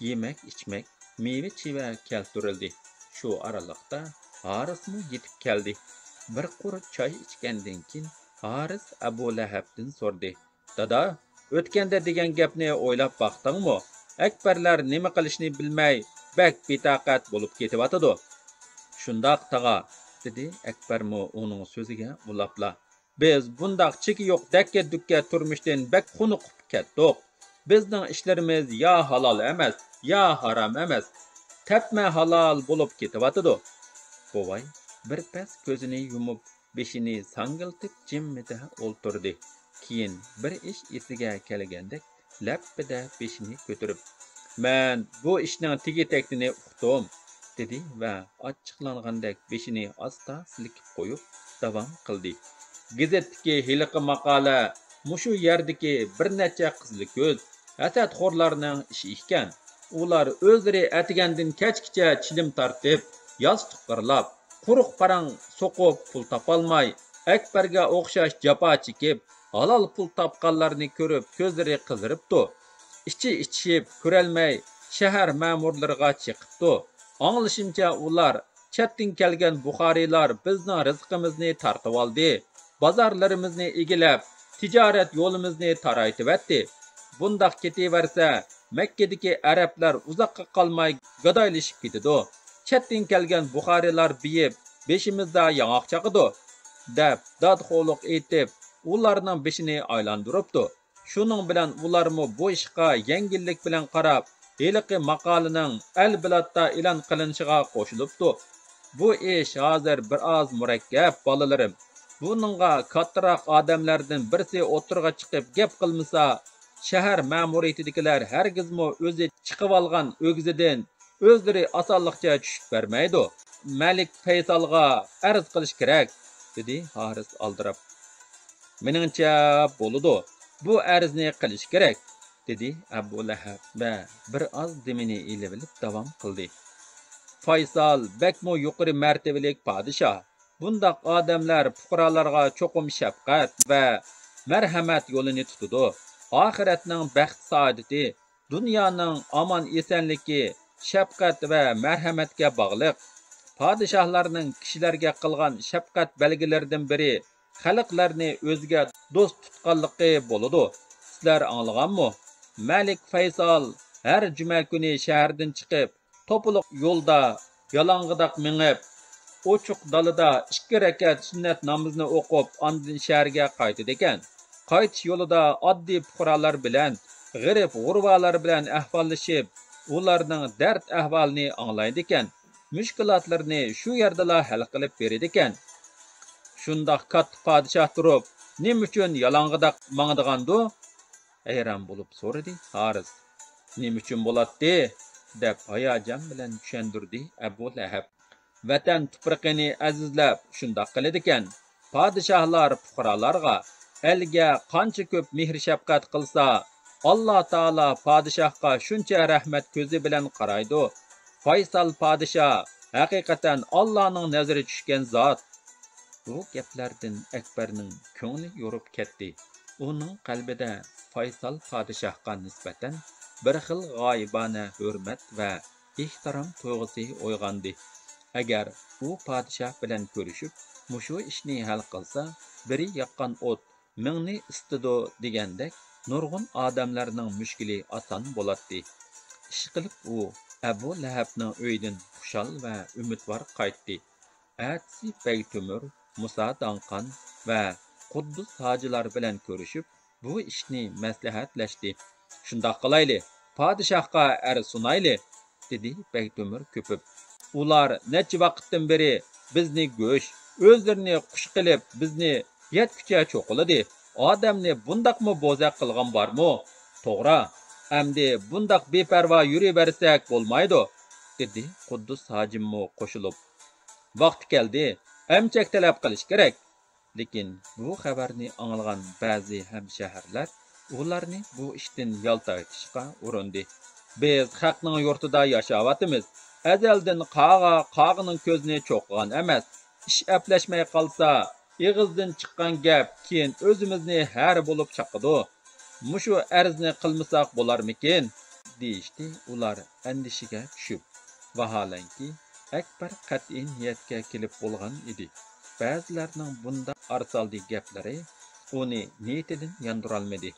يېمەك-ئىچمەك، مېۋە-چېۋە كەلتۈرۈلدى. شۇ ئارىلىقتا ھارىسمۇ يېتىپ كەلدى. بىر قۇر چاي ئىچكەندىن كېيىن، ھارىس ئەبۇ لەھەبتىن سورىدى: «دادا، ئۆتكەندە دېگەن گەپنى ئويلاپ باقتىڭمۇ؟ ئەكبەرلەر نېمە قىلىشنى بىلمەي، بەك بىتاقەت بولۇپ كېتىۋاتىدۇ.» «شۇنداق، تاغا»، دېدى ئەكبەرمۇ ئۇنىڭ سۆزىگە ئۇلاپلا. «بىز بۇنداق چېكى يوق دەككە-دۈككە تۇرمۇشتىن بەك خۇنۇقۇپ كەتتۇق. بىزنىڭ ئىشلىرىمىز يا ھالال ئەمەس، يا ھارام ئەمەس. تەپمە ھالال بولۇپ كېتىۋاتىدۇ.» بوۋاي بىر پەس كۆزىنى يۇمۇپ، بېشىنى ساڭگىلتىپ جىممىدە ئولتۇردى. كېيىن بىر ئىش ئېسىگە كەلگەندەك، لەپپىدە بېشىنى كۆتۈرۈپ، «مەن بۇ ئىشنىڭ تېگى-تەكتىنى ئۇقتۇم»، دېدى ۋە ئاچچىقلانغاندەك بېشىنى ئاستا سىلكىپ قويۇپ، داۋام قىلدى: «گېزىتتىكى ھېلىقى ماقالە مۇشۇ يەردىكى بىر نەچچە قىزىل كۆز، ھەسەتخورلارنىڭ ئىشى ئىكەن. ئۇلار ئۆزلىرى ئەتىگەندىن كەچكىچە چىلىم تارتىپ، ياستۇق قىرلاپ، قۇرۇق پاراڭ سوقۇپ پۇل تاپالماي، ئەكبەرگە ئوخشاش جاپا چېكىپ، ھالال پۇل تاپقانلارنى كۆرۈپ كۆزلىرى قىزىرىپتۇ. ئىچى ئىچىشىپ كۆرەلمەي شەھەر مەمۇرلىرىغا چېقىپتۇ. ئاڭلىشىمچە، ئۇلار چەتتىن كەلگەن بۇخارىيلار بىزنىڭ رىزقىمىزنى تارتىۋالدى، بازارلىرىمىزنى ئىگىلەپ، تىجارەت يولىمىزنى تارايتىۋەتتى. بۇنداق كېتىۋەرسە، مەككىدىكى ئەرەبلەر ئۇزاققا قالماي گادايلىشىپ كېتىدۇ. چەتتىن كەلگەن بۇخارىيلار بېيىپ، بېشىمىزدا ياڭاق چاقىدۇ» دەپ دادخورلۇق ئېيتىپ، ئۇلارنىڭ بېشىنى ئايلاندۇرۇپتۇ. شۇنىڭ بىلەن ئۇلارمۇ بۇ ئىشقا يەڭگىللىك بىلەن قاراپ، ھېلىقى ماقالىنىڭ ئەل-بىلادتا ئېلان قىلىنىشىغا قوشۇلۇپتۇ. بۇ ئىش ھازىر بىر ئاز مۇرەككەپ، بالىلىرىم. بۇنىڭغا كاتتىراق ئادەملەردىن بىرسى ئوتتۇرىغا چىقىپ گەپ قىلمىسا، شەھەر مەمۇرىيىتىدىكىلەر ھەرگىزمۇ ئۆزى چىقىۋالغان ئۆگزىدىن ئۆزلىرى ئاسانلىقچە چۈشۈپ بەرمەيدۇ. مەلىك فەيسالغا ئەرز قىلىش كېرەك، دېدى ھارىس ئالدىراپ. مېنىڭچە بولىدۇ، بۇ ئەرزنى قىلىش كېرەك، دېدى ئەبۇ لەھەب ۋە بىر ئاز دېمىنى ئېلىۋېلىپ داۋام قىلدى. فايسال بەكمۇ يۇقىرى مەرتىۋىلىك پادىشاھ. بۇنداق ئادەملەر پۇقرالارغا چوقۇم شەپقەت ۋە مەرھەمەت يولىنى تۇتىدۇ. ئاخىرەتنىڭ بەخت-سائادىتى، دۇنيانىڭ ئامان-ئېسەنلىكى شەپقەت ۋە مەرھەمەتكە باغلىق. پادىشاھلارنىڭ كىشىلەرگە قىلغان شەپقەت بەلگىلىرىدىن بىرى خەلقلەرنى ئۆزىگە دوست تۇتقانلىقى بولىدۇ. سىلەر ئاڭلىغانمۇ؟ مەلىك فەيسال ھەر جۈمە كۈنى شەھەردىن چىقىپ، توپىلىق يولدا يالاڭغىداق مېڭىپ، ئوچۇق دالىدا ئىككى رەكەت سۈننەت نامىزىنى ئوقۇپ، ئاندىن شەھەرگە قايتىدىكەن. قايتىش يولىدا ئاددىي پۇقرالار بىلەن، غېرىب-غۇرۋالار بىلەن ئەھۋاللىشىپ، ئۇلارنىڭ دەرد-ئەھۋالىنى ئاڭلايدىكەن. مۈشكۈلاتلىرىنى شۇ يەردىلا ھەل قىلىپ بېرىدىكەن. شۇنداق كاتتا پادىشاھ تۇرۇپ، نېمە ئۈچۈن يالاڭغىداق ماڭىدىغاندۇ؟ ھەيران بولۇپ سورىدى ھارىس. نېمە ئۈچۈن بولاتتى؟ دەپ ھاياجان بىلەن چۈشەندۈردى ئەبۇ لەھەب. ۋەتەن تۇپرىقىنى ئەزىزلەپ شۇنداق قىلىدىكەن. پادىشاھلار پۇقرالارغا، ئەلگە قانچە كۆپ مېھىر-شەپقەت قىلسا، ئاللا تائالا پادىشاھقا شۇنچە رەھمەت كۆزى بىلەن قارايدۇ. فايسال پادىشاھ ھەقىقەتەن ئاللانىڭ نەزىرى چۈشكەن زات. بۇ گەپلەردىن ئەكبەرنىڭ كۆڭلى يورۇپ كەتتى. ئۇنىڭ قەلبىدە فايسال پادىشاھقا نىسبەتەن بىر خىل غايىبانە ھۆرمەت ۋە ئېھتىرام تۇيغۇسى ئويغاندى. ئەگەر ئۇ پادىشاھ بىلەن كۆرۈشۈپ، مۇشۇ ئىشنى ھەل قىلسا، بىرى ياققان ئوت مىڭنى ئىسىتىدۇ دېگەندەك، نۇرغۇن ئادەملەرنىڭ مۈشكۈلى ئاسان بولاتتى. ئىشقىلىپ، ئۇ ئەبۇ لەھەبنىڭ ئۆيىدىن خۇشال ۋە ئۈمىدۋار قايتتى. ئەتىسى بەگتۆمۈر، مۇسا داڭقان ۋە قۇددۇس ھاجىلار بىلەن كۆرۈشۈپ، بۇ ئىشنى مەسلىھەتلەشتى. «شۇنداق قىلايلى، پادىشاھقا ئەرز سۇنايلى» دېدى بەگتۆمۈر كۆپۈپ. «ئۇلار نەچچە ۋاقىتتىن بېرى بىزنى گۆش، ئۆزلىرىنى قۇش قىلىپ، بىزنى يەتكۈچە چوقۇلىدى. ئادەمنى بۇنداقمۇ بوزەك قىلغان بارمۇ؟ توغرا، ئەمدى بۇنداق بىپەرۋا يۈرۈۋەرسەك بولمايدۇ» دېدى قۇددۇس ھاجىممۇ قوشۇلۇپ. «ۋاقتى كەلدى، ئەمچەك تەلەپ قىلىش كېرەك.» لېكىن بۇ خەۋەرنى ئاڭلىغان بەزى ھەمشەھەرلەر ئۇلارنى بۇ ئىشتىن يالتايتىشقا ئۇرۇندى. «بىز خەقنىڭ يۇرتىدا ياشاۋاتىمىز. ئەزەلدىن قاغا قاغىنىڭ كۆزىنى چوقۇغان ئەمەس. ئىش ئەپلەشمەي قالسا، ئېغىزدىن چىققان گەپ كېيىن ئۆزىمىزنى ھەرە بولۇپ چاقىدۇ. مۇشۇ ئەرزنى قىلمىساق بولارمىكىن؟» دېيىشتى ئۇلار ئەندىشىگە چۈشۈپ. ۋاھالەنكى، ئەكبەر قەتئىي نىيەتكە كېلىپ بولغان ئىدى. بەزىلەرنىڭ بۇنداق ئارىسالدى گەپلىرى ئۇنى نىيىتىدىن ياندۇرالمىدى.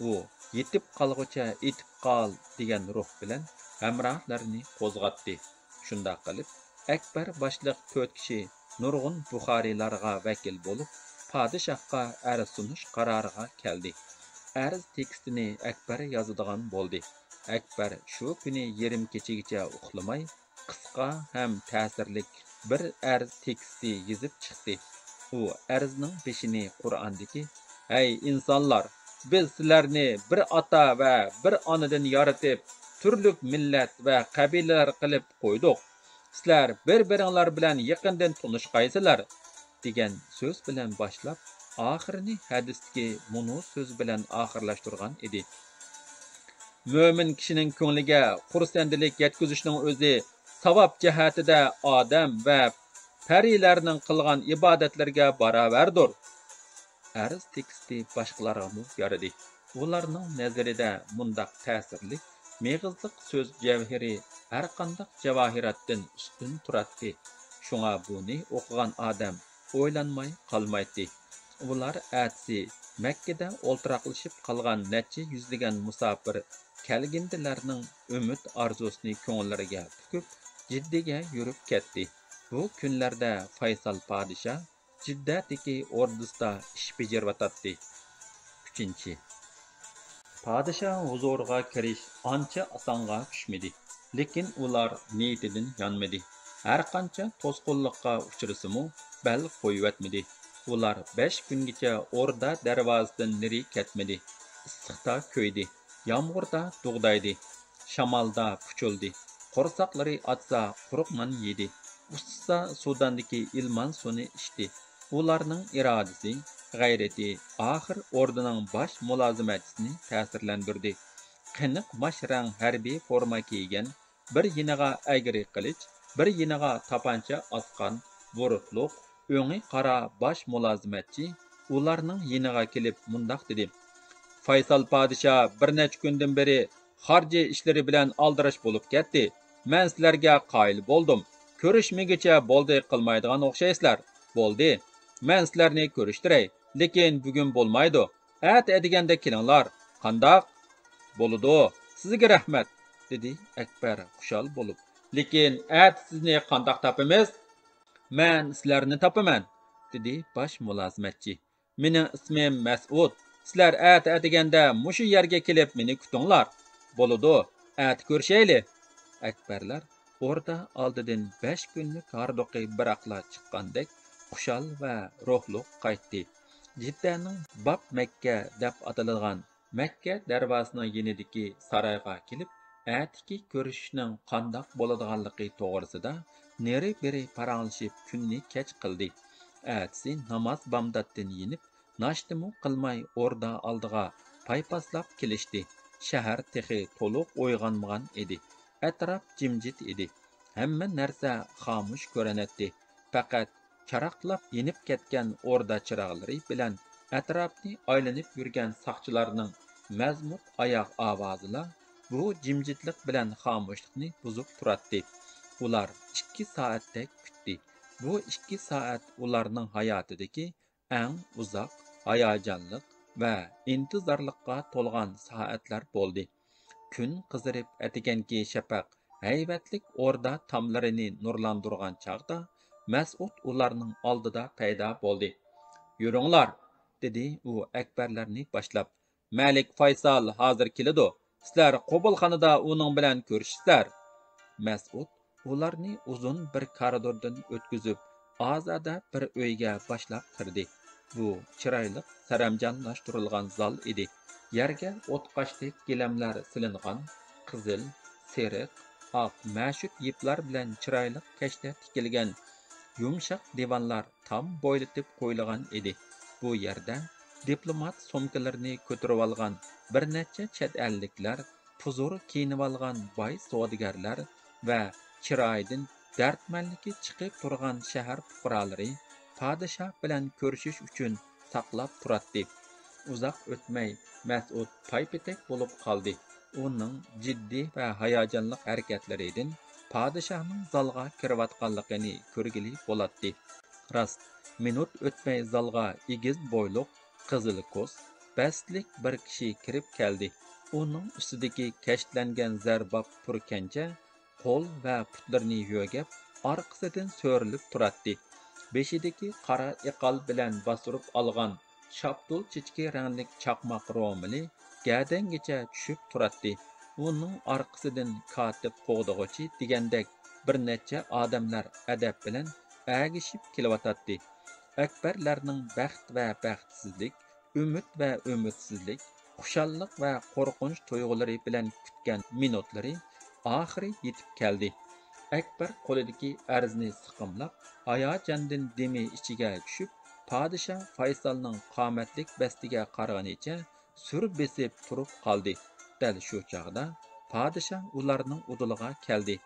ئۇ «يېتىپ قالغۇچە ئېتىپ قال» دېگەن روھ بىلەن ھەمراھلىرىنى قوزغاتتى. شۇنداق قىلىپ، ئەكبەر باشلىق تۆت كىشى نۇرغۇن بۇخارىيلارغا ۋەكىل بولۇپ، پادىشاھقا ئەرز سۇنۇش قارارىغا كەلدى. ئەرز تېكىستىنى ئەكبەر يازىدىغان بولدى. ئەكبەر شۇ كۈنى يېرىم كېچىگىچە ئۇخلىماي، قىسقا ھەم تەسىرلىك بىر ئەرز تېكىستى يېزىپ چىقتى. ئۇ ئەرزنىڭ بېشىنى قۇرئاندىكى «ھەي ئىنسانلار، بىز سىلەرنى بىر ئاتا ۋە بىر ئانىدىن يارىتىپ، تۈرلۈك مىللەت ۋە قەبىلىلەر قىلىپ قويدۇق. سىلەر بىر-بىرىڭلار بىلەن يېقىندىن تونۇشقايسىلەر» دېگەن سۆز بىلەن باشلاپ، ئاخىرىنى ھەدىستىكى مۇنۇ سۆز بىلەن ئاخىرلاشتۇرغان ئىدى: «مۆمىن كىشىنىڭ كۆڭلىگە خۇرسەندىلىك يەتكۈزۈشنىڭ ئۆزى ساۋاب جەھەتتە ئادەم ۋە پەرىلەرنىڭ قىلغان ئىبادەتلىرىگە باراۋەردۇر.» ئەرز تېكىستى باشقىلارغىمۇ يارىدى. ئۇلارنىڭ نەزىرىدە مۇنداق تەسىرلىك، مېغىزلىق سۆز جەۋھىرى ھەرقانداق جاۋاھىراتتىن ئۈستۈن تۇراتتى. شۇڭا بۇنى ئوقۇغان ئادەم ئويلانماي قالمايتتى. ئۇلار ئەتىسى مەككىدە ئولتۇراقلىشىپ قالغان نەچچە يۈزلىگەن مۇساپىر كەلگىندىلەرنىڭ ئۈمىد ئارزۇسىنى كۆڭۈللىرىگە پۈكۈپ، جىددىگە يۈرۈپ كەتتى. بۇ كۈنلەردە فايسال پادىشاھ جىددەدىكى ئوردىسىدا ئىش بېجىرىۋاتاتتى. ئۈچىنچى، پادىشاھ ھۇزۇرىغا كىرىش ئانچە ئاسانغا چۈشمىدى، لېكىن ئۇلار نىيىتىدىن يانمىدى. ھەرقانچە توسقۇنلۇققا ئۇچرىسىمۇ، بەل قويۇۋەتمىدى. ئۇلار بەش كۈنگىچە ئوردا دەرۋازىسىدىن نېرى كەتمىدى. ئىسسىقتا كۆيدى، يامغۇردا دۇغدايدى، شامالدا پۇچۇلدى. قورساقلىرى ئاچسا، قۇرۇق نان يېدى. ئۇسسىسا، سۇداندىكى ئىلمان سۇنى ئىچتى. ئۇلارنىڭ ئىرادىسى، غەيرىتى ئاخىر ئوردىنىڭ باش مۇلازىمەتچىسىنى تەسىرلەندۈردى. قېنىق ماش رەڭ ھەربىي فورما كىيگەن، بىر يېنىغا ئەگرى قىلىچ، بىر يېنىغا تاپانچا ئاسقان، بۇرۇتلۇق، ئۆڭى قارا باش مۇلازىمەتچى ئۇلارنىڭ يېنىغا كېلىپ مۇنداق دېدى: «فايسال پادىشاھ بىر نەچچە كۈندىن بېرى خارجى ئىشلىرى بىلەن ئالدىراش بولۇپ كەتتى. مەن سىلەرگە قايىل بولدۇم. كۆرۈشمىگۈچە بولدى قىلمايدىغان ئوخشايسىلەر. بولدى، مەن سىلەرنى كۆرۈشتۈرەي، لېكىن بۈگۈن بولمايدۇ. ئەتە ئەتىگەندە كېلىڭلار. قانداق؟» «بولىدۇ، سىزگە رەھمەت»، دېدى ئەكبەر خۇشال بولۇپ. «لېكىن ئەتە سىزنى قانداق تاپىمىز؟» «مەن سىلەرنى تاپىمەن»، دېدى باش مۇلازىمەتچى. «مېنىڭ ئىسمىم مەسئۇد. سىلەر ئەتە ئەتىگەندە مۇشۇ يەرگە كېلىپ مېنى كۈتۈڭلار. بولىدۇ، ئەتە كۆرۈشەيلى.» ئەكبەرلەر ئوردا ئالدىدىن بەش كۈنلۈك ھاردۇقى بىراقلا چىققاندەك خۇشال ۋە روھلۇق قايتتى. جىددەنىڭ باب مەككە دەپ ئاتىلىدىغان مەككە دەرۋازىسىنىڭ يېنىدىكى سارايغا كېلىپ، ئەتىكى كۆرۈشۈشنىڭ قانداق بولىدىغانلىقى توغرىسىدا نېرى-بېرى پاراڭلىشىپ كۈننى كەچ قىلدى. ئەتىسى ناماز بامداتتىن يېنىپ، ناشتىمۇ قىلماي ئوردا ئالدىغا پايپاسلاپ كېلىشتى. شەھەر تېخى تولۇق ئويغانمىغان ئىدى. ئەتراپ جىمجىت ئىدى. ھەممە نەرسە خامۇش كۆرۈنەتتى. پەقەت چاراقلاپ يېنىپ كەتكەن ئوردا چىراغلىرى بىلەن ئەتراپنى ئايلىنىپ يۈرگەن ساقچىلارنىڭ مەزمۇت ئاياغ ئاۋازىلا بۇ جىمجىتلىق بىلەن خامۇشلۇقنى بۇزۇپ تۇراتتى. ئۇلار ئىككى سائەتتەك كۈتتى. بۇ ئىككى سائەت ئۇلارنىڭ ھاياتىدىكى ئەڭ ئۇزاق، ھاياجانلىق ۋە ئىنتىزارلىققا تولغان سائەتلەر بولدى. كۈن قىزىرىپ ئەتىگەنكى شەپەق ھەيۋەتلىك ئوردا تاملىرىنى نۇرلاندۇرغان چاغدا، مەسئۇد ئۇلارنىڭ ئالدىدا پەيدا بولدى. «يۈرۈڭلار!» دېدى ئۇ ئەكبەرلەرنى باشلاپ. «مەلىك فايسال ھازىر كېلىدۇ. سىلەر قوبۇلخانىدا ئۇنىڭ بىلەن كۆرۈشىسىلەر.» مەسئۇد ئۇلارنى ئۇزۇن بىر كارىدوردىن ئۆتكۈزۈپ، ئازادە بىر ئۆيگە باشلاپ كىردى. بۇ چىرايلىق سەرەمجانلاشتۇرۇلغان زال ئىدى. يەرگە ئوتقاشتەك گىلەملەر سېلىنغان، قىزىل، سېرىق، ئاق مەشۇت يىپلار بىلەن چىرايلىق كەشتە تىكىلگەن يۇمشاق دىۋانلار تام بويلىتىپ قويۇلغان ئىدى. بۇ يەردە دىپلومات سومكىلىرىنى كۆتۈرۈۋالغان بىر نەچچە چەت ئەللىكلەر، پۇزۇر كىيىنىۋالغان باي سودىگەرلەر ۋە چىرايىدىن دەردمەنلىكى چىقىپ تۇرغان شەھەر پۇقرالىرى پادىشاھ بىلەن كۆرۈشۈش ئۈچۈن ساقلاپ تۇراتتى. ئۇزاق ئۆتمەي مەسئۇد پايپېتەك بولۇپ قالدى. ئۇنىڭ جىددىي ۋە ھاياجانلىق ھەرىكەتلىرىدىن پادىشاھنىڭ زالغا كىرىۋاتقانلىقىنى كۆرگىلى بولاتتى. راست، مىنۇت ئۆتمەي زالغا ئېگىز بويلۇق، قىزىل كوس، بەستلىك بىر كىشى كىرىپ كەلدى. ئۇنىڭ ئۈستىدىكى كەشتلەنگەن زەرباپ پۇركەنچە، قول ۋە پۇتلىرىنى يۆگەپ، ئارقىسىدىن سۆرىلىپ تۇراتتى. بېشىدىكى قارا ئېقال بىلەن باستۇرۇپ ئالغان شاپتۇل چېچىكى رەڭلىك چاقماق رومىلى گەدەنگىچە چۈشۈپ تۇراتتى. ئۇنىڭ ئارقىسىدىن كاتىپ قوغدىغۇچى دېگەندەك بىر نەچچە ئادەملەر ئەدەپ بىلەن ئەگىشىپ كېلىۋاتاتتى. ئەكبەرلەرنىڭ بەخت ۋە بەختسىزلىك، ئۈمىد ۋە ئۈمىدسىزلىك، خۇشاللىق ۋە قورقۇنچ تۇيغۇلىرى بىلەن كۈتكەن مىنۇتلىرى ئاخىرى يېتىپ كەلدى. ئەكبەر قولىدىكى ئەرزنى سىقىملاپ، ھاياجاندىن دېمى ئىچىگە چۈشۈپ، پادىشاھ فايسالنىڭ قامەتلىك بەستىگە قارىغىنىچە سۈر بېسىپ تۇرۇپ قالدى. دەل شۇ چاغدا پادىشاھ ئۇلارنىڭ ئۇدۇلىغا كەلدى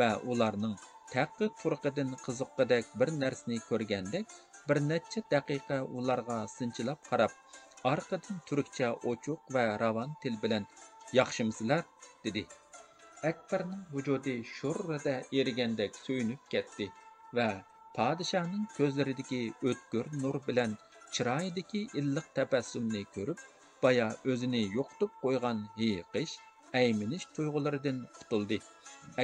ۋە ئۇلارنىڭ تەققى تۇرقىدىن قىزىققۇدەك بىر نەرسىنى كۆرگەندەك، بىر نەچچە دەقىقە ئۇلارغا سىنچىلاپ قاراپ، ئارقىدىن تۈركچە ئوچۇق ۋە راۋان تىل بىلەن، «ياخشىمۇسىلەر؟» دېدى. ئەكبەرنىڭ ۋۇجۇدى شۇررىدە ئېرىگەندەك سۆيۈنۈپ كەتتى ۋە پادىشاھنىڭ كۆزلىرىدىكى ئۆتكۈر نۇر بىلەن چىرايىدىكى ئىللىق تەبەسسۇمنى كۆرۈپ، بايا ئۆزىنى يوقىتىپ قويغان ھېيىقىش، ئەيمىنىش تۇيغۇلىرىدىن قۇتۇلدى.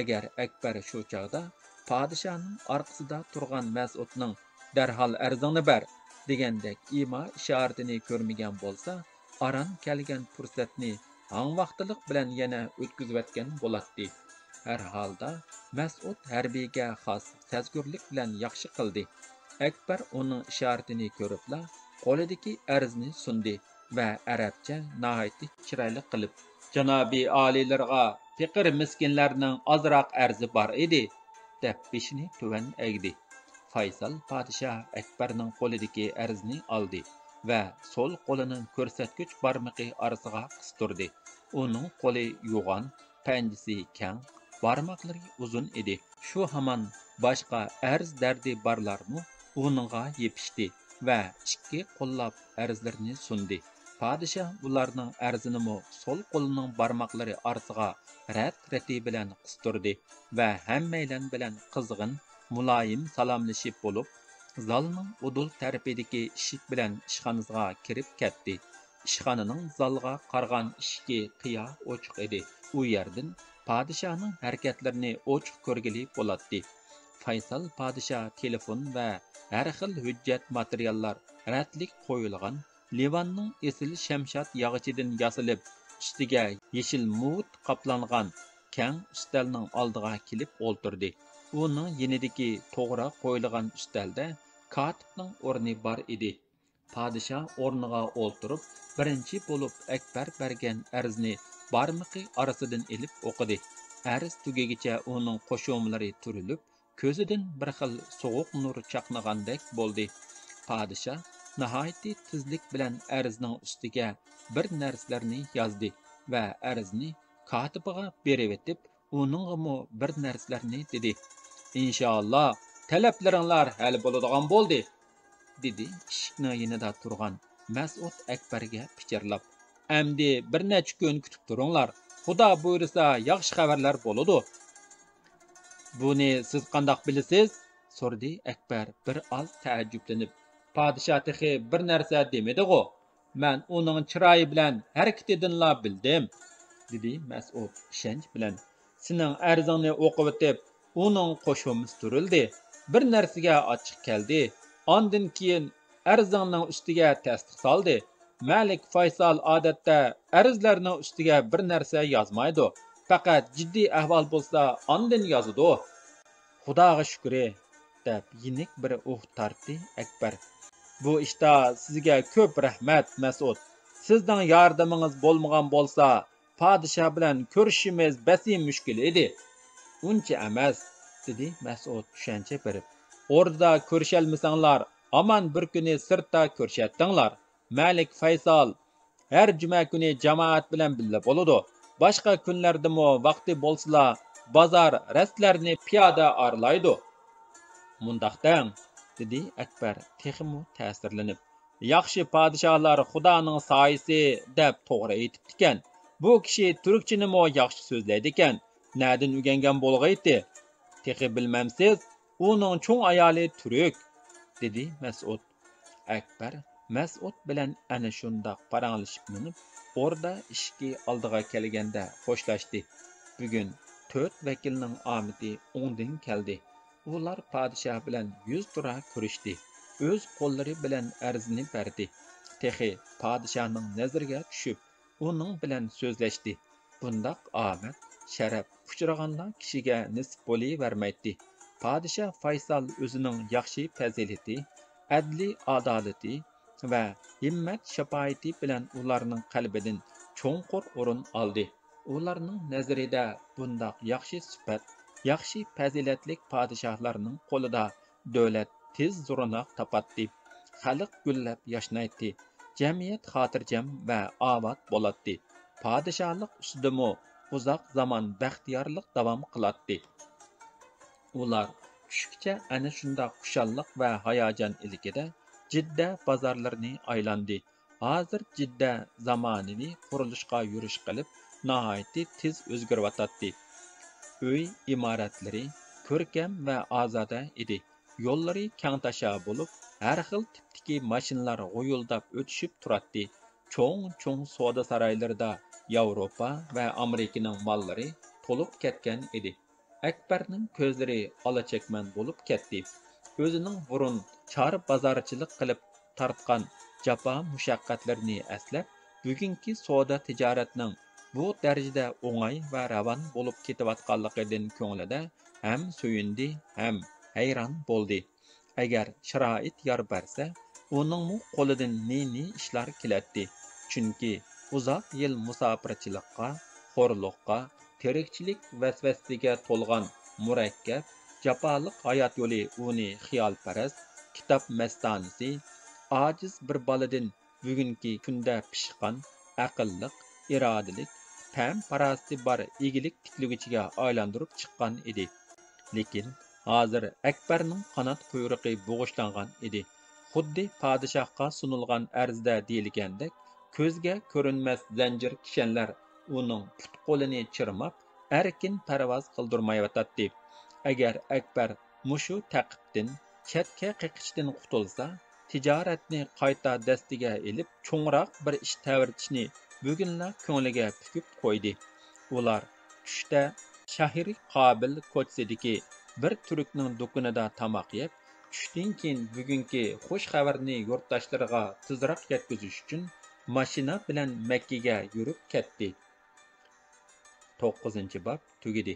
ئەگەر ئەكبەر شۇ چاغدا پادىشاھنىڭ ئارقىسىدا تۇرغان مەسئۇدنىڭ «دەرھال ئەرزىڭنى بەر» دېگەندەك ئىما ئىشارىتىنى كۆرمىگەن بولسا، ئاران كەلگەن پۇرسەتنى ھاڭۋاقتىلىق بىلەن يەنە ئۆتكۈزۈۋەتكەن بولاتتى. ھەر ھالدا، مەسئۇد ھەربىيگە خاس سەزگۈرلۈك بىلەن ياخشى قىلدى. ئەكبەر ئۇنىڭ ئىشارىتىنى كۆرۈپلا، قولىدىكى ئەرزنى سۇندى ۋە ئەرەبچە ناھايىتى چىرايلىق قىلىپ، «جانابىي ئالىيلىرىغا پېقىر مىسكىنلەرنىڭ ئازراق ئەرزى بار ئىدى» دەپ، بېشىنى تۆۋەن ئەگدى. فايسال پادىشاھ ئەكبەرنىڭ قولىدىكى ئەرزنى ئالدى ۋە سول قولىنىڭ كۆرسەتكۈچ بارمىقى ئارىسىغا قىستۇردى. ئۇنىڭ قولى يوغان، پەنجىسى كەڭ، بارماقلىرى ئۇزۇن ئىدى. شۇ ھامان باشقا ئەرز دەردى بارلارمۇ ئۇنىڭغا يېپىشتى ۋە ئىككى قوللاپ ئەرزلىرىنى سۇندى. پادىشاھ ئۇلارنىڭ ئەرزىنىمۇ سول قولىنىڭ بارماقلىرى ئارىسىغا رەت-رېتى بىلەن قىستۇردى ۋە ھەممەيلەن بىلەن قىزغىن، مۇلايىم سالاملىشىپ بولۇپ، زالنىڭ ئۇدۇل تەرىپىدىكى ئىشىك بىلەن ئىشخانىسىغا كىرىپ كەتتى. ئىشخانىنىڭ زالغا قارىغان ئىشىكى قىيا ئوچۇق ئىدى. ئۇ يەردىن پادىشاھنىڭ ھەرىكەتلىرىنى ئوچۇق كۆرگىلى بولاتتى. فايسال پادىشاھ تېلېفون ۋە ھەر خىل ھۆججەت ماتېرىياللار رەتلىك قويۇلغان، لىۋاننىڭ ئېسىل شەمشاد ياغىچىدىن ياسىلىپ، ئۈستىگە يېشىل مۇۋت قاپلانغان كەڭ ئۈستەلنىڭ ئالدىغا كېلىپ ئولتۇردى. ئۇنىڭ يېنىدىكى توغرا قويۇلغان ئۈستەلدە كاتىپنىڭ ئورنى بار ئىدى. پادىشاھ ئورنىغا ئولتۇرۇپ، بىرىنچى بولۇپ ئەكبەر بەرگەن ئەرزنى بارمىقى ئارىسىدىن ئېلىپ ئوقۇدى. ئەرز تۈگىگىچە ئۇنىڭ قوشۇمىلىرى تۈرۈلۈپ، كۆزىدىن بىر خىل سوغۇق نۇر چاقنىغاندەك بولدى. پادىشاھ ناھايىتى تېزلىك بىلەن ئەرزنىڭ ئۈستىگە بىر نەرسىلەرنى يازدى ۋە ئەرزنى كاتىپىغا بېرىۋېتىپ، ئۇنىڭغىمۇ بىر نەرسىلەرنى دېدى. «ئىنشائاللا، تەلەپلىرىڭلار ھەل بولىدىغان بولدى»، دېدى ئىشىكنىڭ يېنىدا تۇرغان مەسئۇد ئەكبەرگە پىچىرلاپ. ئەمدى بىر نەچچە كۈن كۈتۈپ تۇرۇڭلار. خۇدا بۇيرۇسا، ياخشى خەۋەرلەر بولىدۇ. بۇنى سىز قانداق بىلىسىز؟ سورىدى ئەكبەر بىر ئاز تەئەججۈپلىنىپ. پادىشاھ تېخى بىر نەرسە دېمىدىغۇ؟ مەن ئۇنىڭ چىرايى بىلەن، ھەرىكىتىدىنلا بىلدىم، دېدى مەسئۇد ئىشەنچ بىلەن. سېنىڭ ئەرزىڭنى ئوقۇۋېتىپ، ئۇنىڭ قوشۇمىسى تۈرۈلدى. بىر نەرسىگە ئاچچىق كەلدى. ئاندىن كېيىن ئەرزىڭنىڭ ئۈستىگە تەستىق سالدى. مەلىك فايسال ئادەتتە ئەرزلەرنىڭ ئۈستىگە بىر نەرسە يازمايدۇ. پەقەت جىددىي ئەھۋال بولسا، ئاندىن يازىدۇ. خۇداغا شۈكرى، دەپ يېنىك بىر ئۇھ تارتتى ئەكبەر. بۇ ئىشتا سىزگە كۆپ رەھمەت، مەسئۇد. سىزنىڭ ياردىمىڭىز بولمىغان بولسا، پادىشاھ بىلەن كۆرۈشۈشىمىز بەسى مۈشكۈل ئىدى. ئۇنچە ئەمەس، دېدى مەسئۇد چۈشەنچە بېرىپ. ئوردىدا كۆرۈشەلمىسەڭلار، ھامان بىر كۈنى سىرتتا كۆرۈشەتتىڭلار. مەلىك فەيسال ھەر جۈمە كۈنى جامائەت بىلەن بىللە بولىدۇ. باشقا كۈنلەردىمۇ ۋاقتى بولسىلا، بازار، رەستىلەرنى پىيادە ئارىلايدۇ. مۇنداق دەڭ، دېدى ئەكبەر تېخىمۇ تەسىرلىنىپ. ياخشى پادىشاھلار خۇدانىڭ سايىسى دەپ توغرا ئېيتىپتىكەن. بۇ كىشى تۈركچىنىمۇ ياخشى سۆزلەيدىكەن. نەدىن ئۆگەنگەن بولغىيتى؟ تېخى بىلمەمسىز؟ ئۇنىڭ چوڭ ئايالى تۈرك، دېدى مەسئۇد. ئەكبەر مەسئۇد بىلەن ئەنە شۇنداق پاراڭلىشىپ مېڭىپ، ئوردا ئىشىكى ئالدىغا كەلگەندە خوشلاشتى. بۈگۈن تۆت ۋەكىلنىڭ ئامىتى ئوڭدىن كەلدى. ئۇلار پادىشاھ بىلەن يۈزتۇرا كۆرۈشتى. ئۆز قوللىرى بىلەن ئەرزنى بەردى. تېخى پادىشاھنىڭ نەزىرىگە چۈشۈپ، ئۇنىڭ بىلەن سۆزلەشتى. بۇنداق ئامەت، شەرەپ ئۇچرىغانلا كىشىگە نېسىپ بولۇۋەرمەيتتى. پادىشاھ فايسال ئۆزىنىڭ ياخشى پەزىلىتى، ئەدلىي ئادالىتى ۋە ھىممەت شاپائىتى بىلەن ئۇلارنىڭ قەلبىدىن چوڭقۇر ئورۇن ئالدى. ئۇلارنىڭ نەزىرىدە بۇنداق ياخشى سۈپەت، ياخشى پەزىلەتلىك پادىشاھلارنىڭ قولىدا دۆلەت تېز زورۇناق تاپاتتى. خەلق گۈللەپ ياشنايتتى. جەمئىيەت خاتىرجەم ۋە ئاۋات بولاتتى. پادىشاھلىق ئۈستىدىمۇ ئۇزاق زامان بەختىيارلىق داۋام قىلاتتى. ئۇلار چۈشكىچە ئەنە شۇنداق خۇشاللىق ۋە ھاياجان ئىلكىدە جىددە بازارلىرىنى ئايلاندى. ھازىر جىددە زامانىۋى قۇرۇلۇشقا يۈرۈش قىلىپ، ناھايىتى تېز ئۆزگىرىۋاتاتتى. ئۆي ئىمارەتلىرى كۆركەم ۋە ئازادە ئىدى. يوللىرى كەڭتاشا بولۇپ، ھەر خىل تىپتىكى ماشىنىلار غۇيۇلداپ ئۆتۈشۈپ تۇراتتى. چوڭ-چوڭ سودا سارايلىرىدا ياۋروپا ۋە ئامېرىكىنىڭ ماللىرى تولۇپ كەتكەن ئىدى. ئەكبەرنىڭ كۆزلىرى ئالا-چەكمەن بولۇپ كەتتى. ئۆزىنىڭ بۇرۇن چار بازارچىلىق قىلىپ تارتقان جاپا-مۇشەققەتلىرىنى ئەسلەپ، بۈگۈنكى سودا-تىجارەتنىڭ بۇ دەرىجىدە ئوڭاي ۋە راۋان بولۇپ كېتىۋاتقانلىقىدىن كۆڭلىدە ھەم سۆيۈندى، ھەم ھەيران بولدى. ئەگەر شارائىت يار بەرسە، ئۇنىڭمۇ قولىدىن نى-نى ئىشلار كېلەتتى. چۈنكى ئۇزاق يىل مۇساپىرچىلىققا، خورلۇققا، تىرىكچىلىك ۋەسۋەسىسىگە تولغان مۇرەككەپ، جاپالىق ھايات يولى ئۇنى خىيالپەرەس، كىتاب مەستانىسى، ئاجىز بىر بالىدىن بۈگۈنكى كۈندە پىشقان، ئەقىللىق، ئىرادىلىك، پەم-پاراسىتى بار ئىگىلىك تىكلىگۈچىگە ئايلاندۇرۇپ چىققان ئىدى. لېكىن ھازىر ئەكبەرنىڭ قانات قۇيرۇقى بوغۇشلانغان ئىدى. خۇددى پادىشاھقا سۇنۇلغان ئەرزدە دېيىلگەندەك، كۆزگە كۆرۈنمەس زەنجىر كىشەنلەر ئۇنىڭ پۇت-قولىنى چىرماپ، ئەركىن پەرۋاز قىلدۇرمايۋاتاتتى. ئەگەر ئەكبەر مۇشۇ تەقىپتىن، چەتكە قېقىشتىن قۇتۇلسا، تىجارەتنى قايتا دەستىگە ئېلىپ، چوڭراق بىر ئىش تەۋرىتىشنى بۈگۈنلا كۆڭلىگە پۈكۈپ قويدى. ئۇلار چۈشتە شەھىرى قابىل كوچىسىدىكى بىر تۈركنىڭ دۇكىنىدا تاماق يەپ، چۈشتىن كېيىن بۈگۈنكى خۇش خەۋەرنى يۇرتداشلىرىغا تېزراق يەتكۈزۈش ئۈچۈن ماشىنا بىلەن مەككىگە يۈرۈپ كەتتى. توققۇزىنچى باب تۈگىدى.